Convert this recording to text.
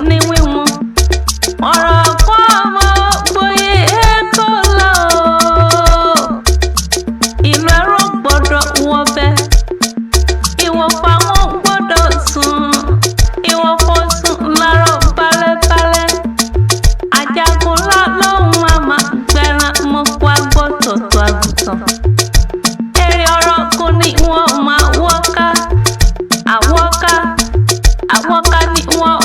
ní wíwọ̀n. Ọ̀rọ̀ kọ́ ọmọ gboyè kó lọ o. Ìlú ẹ̀rọ gbọ́dọ̀ wọbẹ̀. Ìwọ̀fà wọn gbọ́dọ̀ sùn. Ìwọ̀fọ̀ sùn lárọ̀ balẹ̀balẹ̀. Àjàgùnlá lòun máa ma gbẹran mọ́kọ́ agbọ́tọ̀tọ̀ àgùntàn. Èrè ọ̀rọ̀ kò ní wọ́n máa wọ́ká. Àwọ́ká àwọ́ká ni wọ́n